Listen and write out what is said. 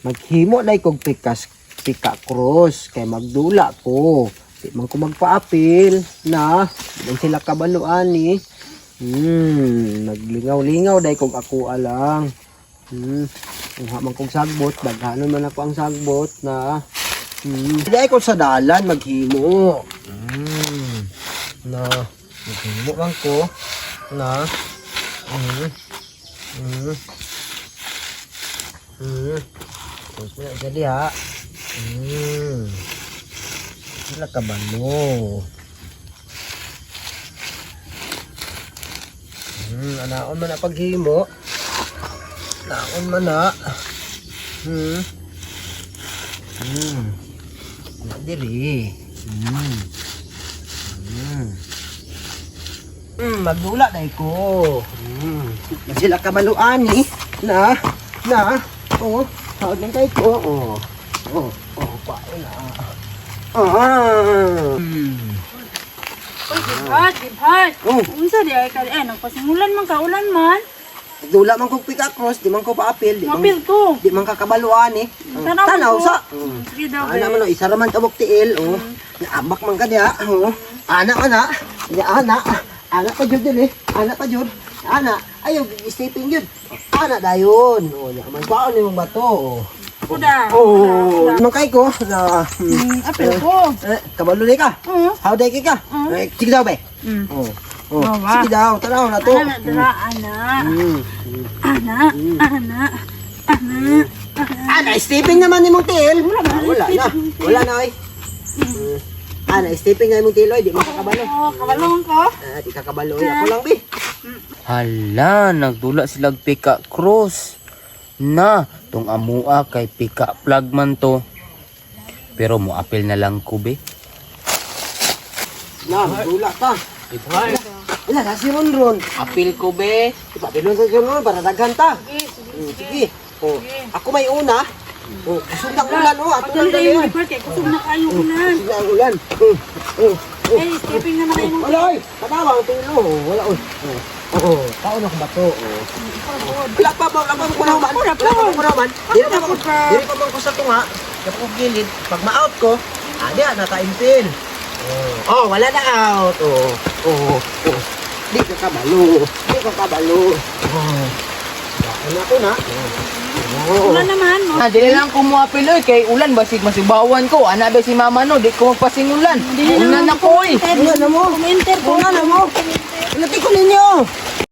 Maghimo day kog pikas pika cross kay magdula ko. Di man ko magpaapil na di man sila kabaluan ni. Naglingaw-lingaw day kog ako alang. Kuha man kog sagbot, daghanon man ako ang sagbot na. Day ko sa dalan maghimo. Na maghimo man ko na. Tapos mo na siya diha. Sila kabalo. Anaon man na paghimo. Naon man na. Na diri. Magdula dai ko. Sila kabaluan ni. Na, na. Oh, tawag lang kay ko. Oh. Oh, pae na. Ah. Uy, gibhat, gibhat. Oh. Unsa di ay ka eh nagpasingulan man ka ulan man. Dula man kog pick cross, di man ko paapil, di man Mapil ko. di man kakabaluan eh. Tanaw Tanaw ko. sa. Sige daw. Ana man oh, isa ra man tabok tiil oh. Naabak man ka diha, oh. Ana ana, ya ana. Ana pa jud din eh. Ana pa jud. Ana, ayaw stepping jud. Ana dayon. Oh, nya man kwaon nimong bato. Oh. Kuda. Oh, nung kay ko na Apil ko. eh, kabalo ni ka. Oo. How day ka? Eh, sige daw be. Oh. Oh, Bawa. sige daw, tanaw na to. Ana dra ana. Ana, ana. Ana. Ana, stepping naman nimong tiil. Wala na. Wala na oy. Ana, stepping na imong tiil oy, di man kakabalo. Oh, kabalong ko. Ah, di kakabalo oy. Ako lang be. Hala, nagdula silag pika cross. Na, tong amua kay pika plug man to. Pero moapil na lang ko be. Na, dula ka. Wala na si Ronron. Apil ko be. Ipapilon sa si Ronron para daghan ta. Sige, sige. Sige. Oh, ako may una. Oh, kusog ng ulan oh, ato Pagdali nang kayo dali. gibhat kay kusog na kayo ulan. Kusog na ang ulan. Eh, stepping naman kayo mong Wala oy, tanawa ang tulo. Oh, wala oy. Oh. Oh, taon ako bato. Oh. Wala pa ba, wala pa ko man. Wala pa. Wala pa ko man. Dili pa ko, pa. dili pa man ko sa tunga. Dapat ko gilid. Pag ma-out ko, adi na ta-impil. Oh. Oh, wala na out. Oh. Oh, oh. Di ka kabalo. Di ka kabalo. Oh. Wala ko na. Oh. Ulan naman. No? Ah, dili lang ko moapil oy kay ulan basig masibawan ko. Ana be si mama no, di ko magpasingulan. Dili Una naman na ko oy. Una na mo. Kumenter ko. Una na mo. Ulati ko ninyo.